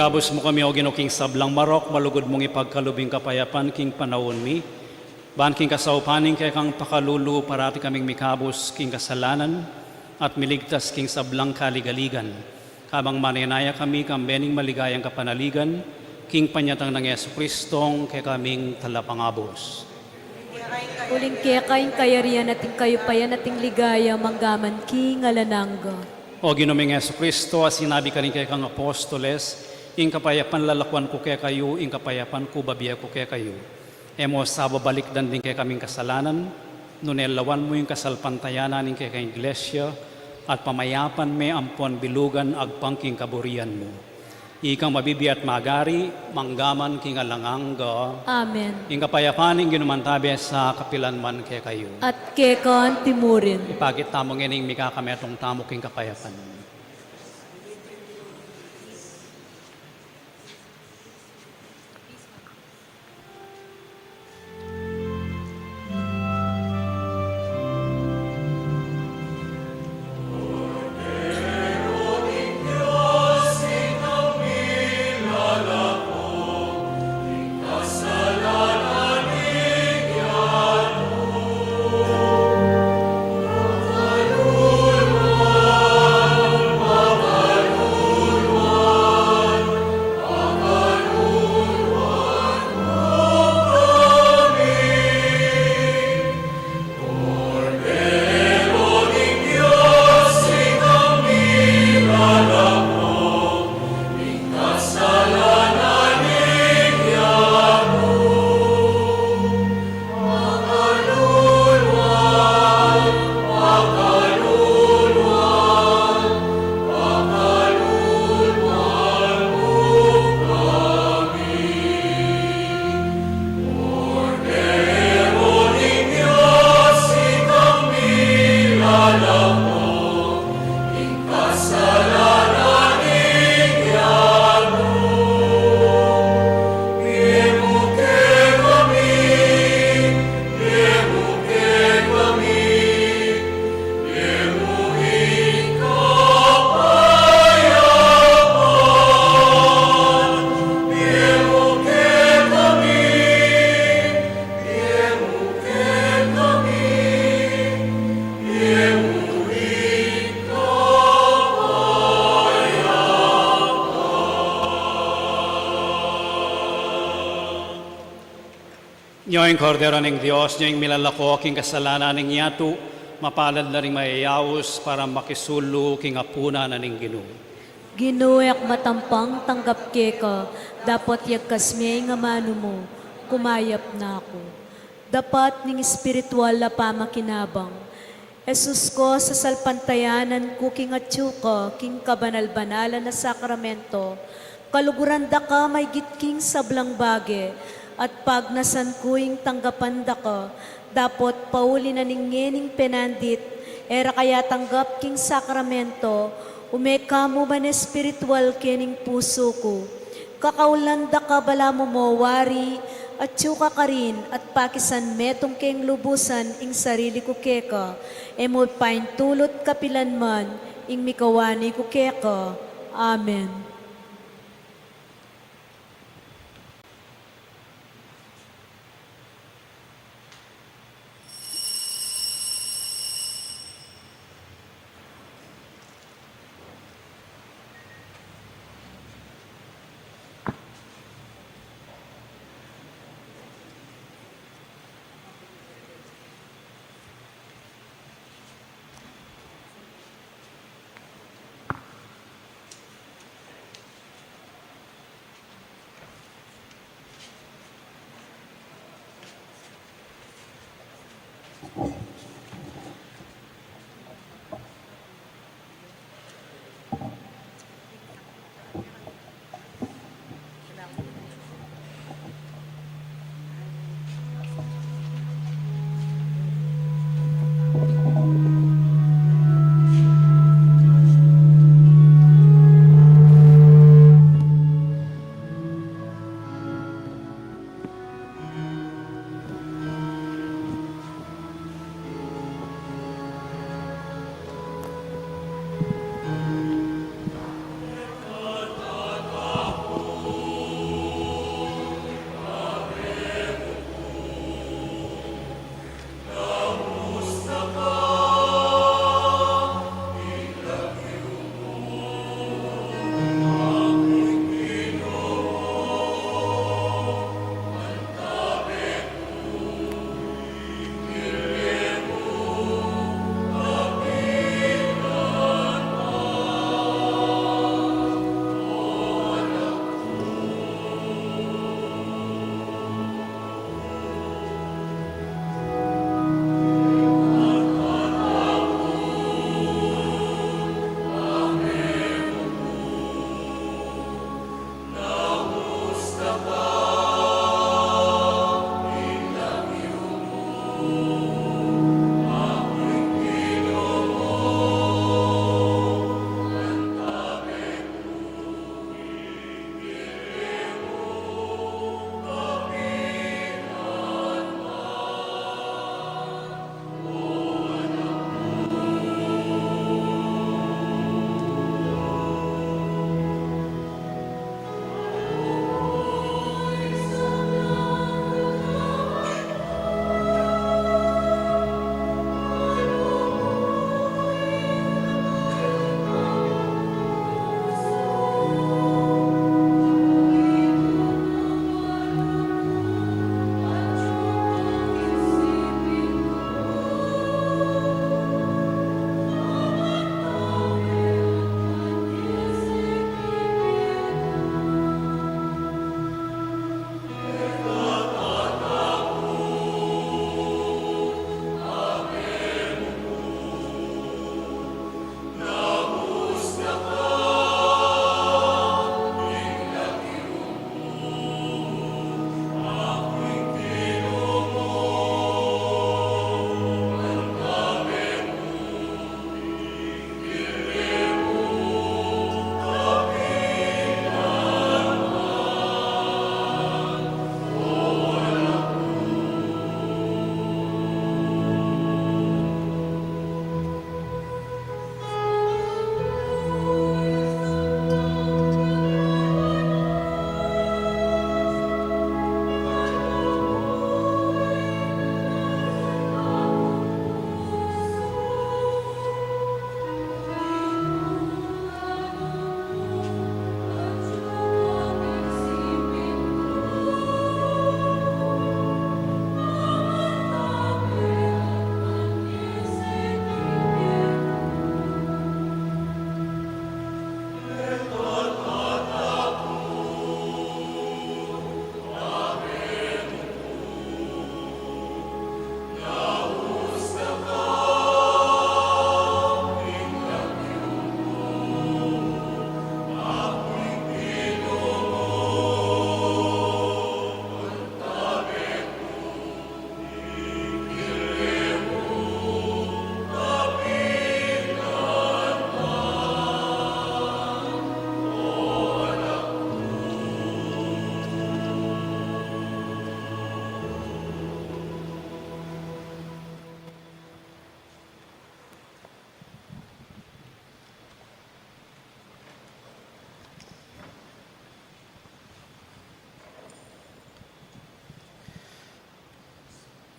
Ikabus mu kami, O Ginu, king sablang marok, malugud mung ipagkalub ing kapayapan king panaun mi. Ban king kasaupan ning kekang pakalulu, parati kaming mikabus king kasalanan at miligtas king sablang kaligaligan. Kabang manenaya kami kambe ning maligayang kapanaligan, king panyatang nang Jesucristong kekaming Talapangabus. Uling keka ing kayarian at ing kayupayan at ing ligaya manggaman king alang angga. O Ginu ming Jesucristo, a sinabi karing kekang apostoles, ing kapayapan lalakuan ku kekayu, ing kapayapan ku babie ku kekayu. E mu sa babalikdan ding kekaming kasalanan, nune lawan mu ing kasalpantayanan ning kekang Iglesia, at pamayapan me ampon bilugan agpang king kaburian mu. Ikang mabibie at magari, manggaman king alang angga. Amen. Ing kapayapan ning Ginu mantabe sa kapilan man kekayu. At keka anti murin. Ipakit tamu ngening mikakametung tamu king kapayapan. Nyo ing Kordero ning Dios, nyo ing milalako king kasalanan ning yatu, mapalad la ring mayayaus para makisulu king apunan na ning Ginu. Ginu, e ku matampang tanggap keka, dapot yagkas me ing amanu mu, kumayap na ku. Dapat ning espiritual a pamakinabang. Jesus ko, sasalpantayanan ku king atyu ka king kabanal-banalan a sakramento, kaluguran da ka maygit king sablang bage, at pagnasan ku ing tanggapan da ka, dapot pauli na ning ngening penandit, e ra ka ya tanggap king sakramento, ume ka mu man espiritual kening pusu ku. Kakaulan da ka balamu mo wari, atyu ka karin, at pakisan metung keng lubusan ing sarili ku keka, e mu paintulut kapilan man ing mikawani ku keka. Amen.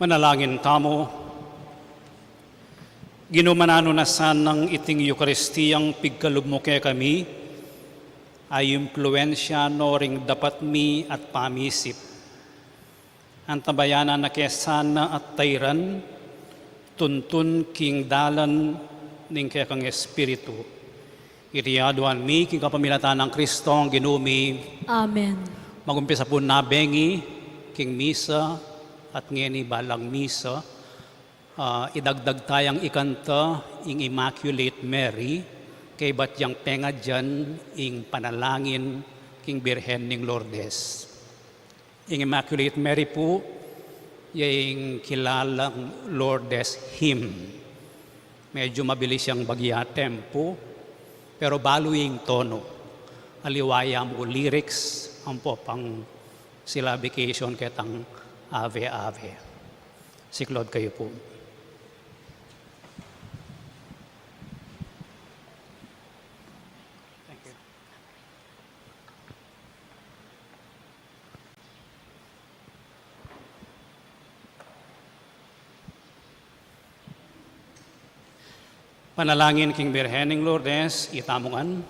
Manalangin tamu. Ginu, mananu na sanang iting Eukaristiyang pigkalub mu kekami, ay impluensya no ring dapat mi at pamisip. Antabayanan na ke sana at tairan, tuntun king dalan ning kekang Espiritu. Iti aduan mi king kapamilatan nang Kristong Ginu mi. Amen. Magumpisa pu na bengi king misa, at ngeni balang misa, ah, idagdag tayang ikanta ing Immaculate Mary, kaybat yang pengadyan ing panalangin king Birhen ning Lourdes. Ing Immaculate Mary pu, ya ing kilalang Lourdes hymn. Medyo mabilis yang bagya tempo, pero balu ing tono. Aliwa ya mu lyrics, ampo pang syllabication ketang Ave, Ave. Siklaud kayu pu. Thank you. Panalangin king Birhen ning Lourdes, itamu ngan.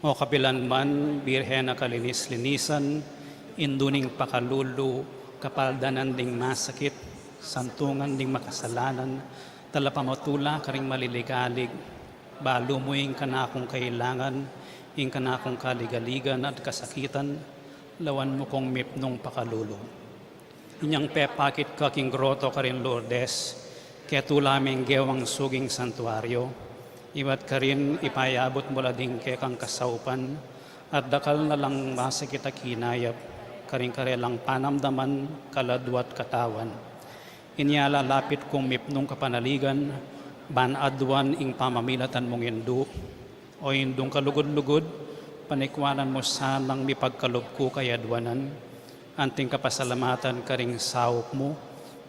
O kapilan man, Birhen a kalinis-linisan, indu ning pakalulu, kapaldanan ding masakit, santungan ding makasalanan, talapamatula karing maliligalig, balu mu ing kanakung kailangan, ing kanakung kaligaligan at kasakitan, lawan mu kung mipnung pakalulu. Inyang pepakit ka king groto karin Lourdes, ketula meng gewang suging santuario, ibat karin ipayabut mu la ding kekang kasaupan, at dakal na lang masakit a kinayap, karing karelang panamdaman, kaladua at katawan. Inya lalapit kung mipnung kapanaligan, ban aduan ing pamamilatan mung indu. O Indung kalugud-lugud, panikwanan mu sanang mipagkalub ku kayaduanan, anting kapasalamatan karing saup mu,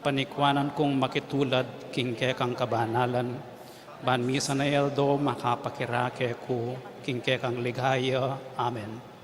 panikwanan kung makitulad king kekang kabanalan, ban misan a aldo makapakirake ku king kekang ligaya. Amen.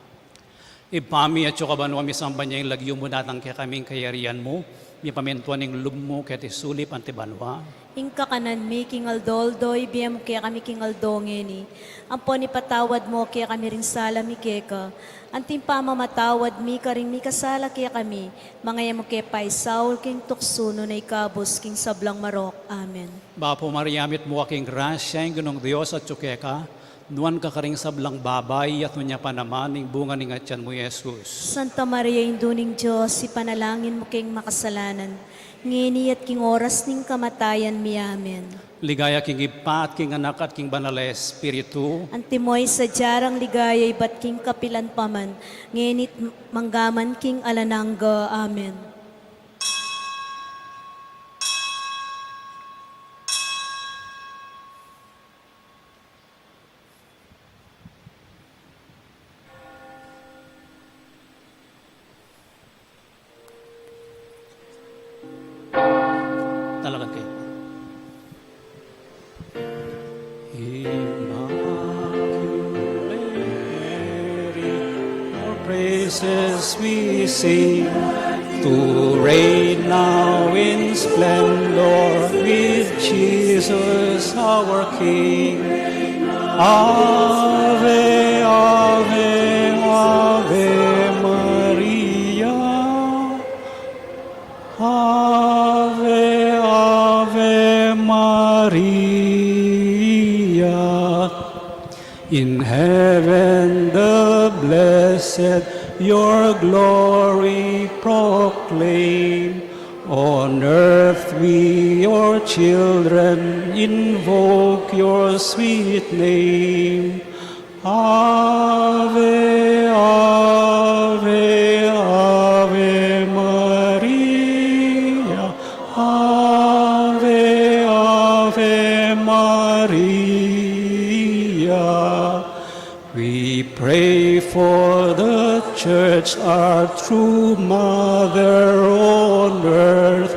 Ibpa mi, atsu ka banua, misamban ya ing lagyu mu, datang kekami ing kayarian mu, mipamintuan ing lub mu keti sulip anti banua. Ing kakanan mi king aldo-aldo ibie mu kekami king aldo ngeni. Ampon ipatawad mu kekami ring sala mi keka, anting pamamatawad mi karing mikasala kekami. Manga e mu ke paisaul king tuksu, nune ikabus king sablang marok. Amen. Bapu Maria, mitmu ka king grasya, ing Ginung Dios atsu keka, nuan ka karing sablang babai, at nuan ya pa naman ing bunga ning atian mu, Jesus. Santa Maria, Indu ning Dios, ipanalangin mu keng makasalanan, ngeni at king oras ning kamatayan mi. Amen. Ligaya king Ibpa, at king Anak, at king Banal a Espiritu. Antimo ing sadya rang ligaya ibat king kapilan pa man, ngeni at manggaman king alang angga. Amen. Talaga kayo. Immaculate Mary, your praises we sing, to reign now in splendor with Jesus our King. Ave, Ave, Ave Maria. Ave, Ave Maria. In heaven the blessed your glory proclaim. On earth we, your children, invoke your sweet name. Ave, Ave, Ave Maria. Ave, Ave Maria. We pray for the Church, our true mother on earth,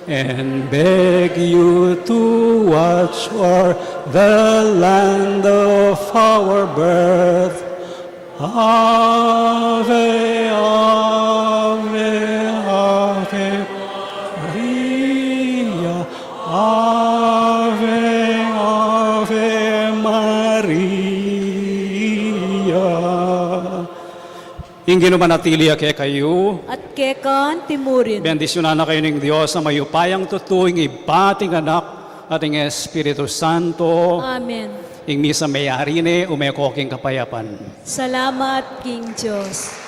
and beg you to watch o'er the land of our birth. Ave, Ave, Ave Maria. Ing Ginu manatili ya kekayu. At keka naman murin. Bendisyunan na kayu ning Dios a mayupayang tutu, ing Ibpa, ing Anak, at ing Espiritu Santo. Amen. Ing misa meyari ne, ume ko king kapayapan. Salamat king Dios.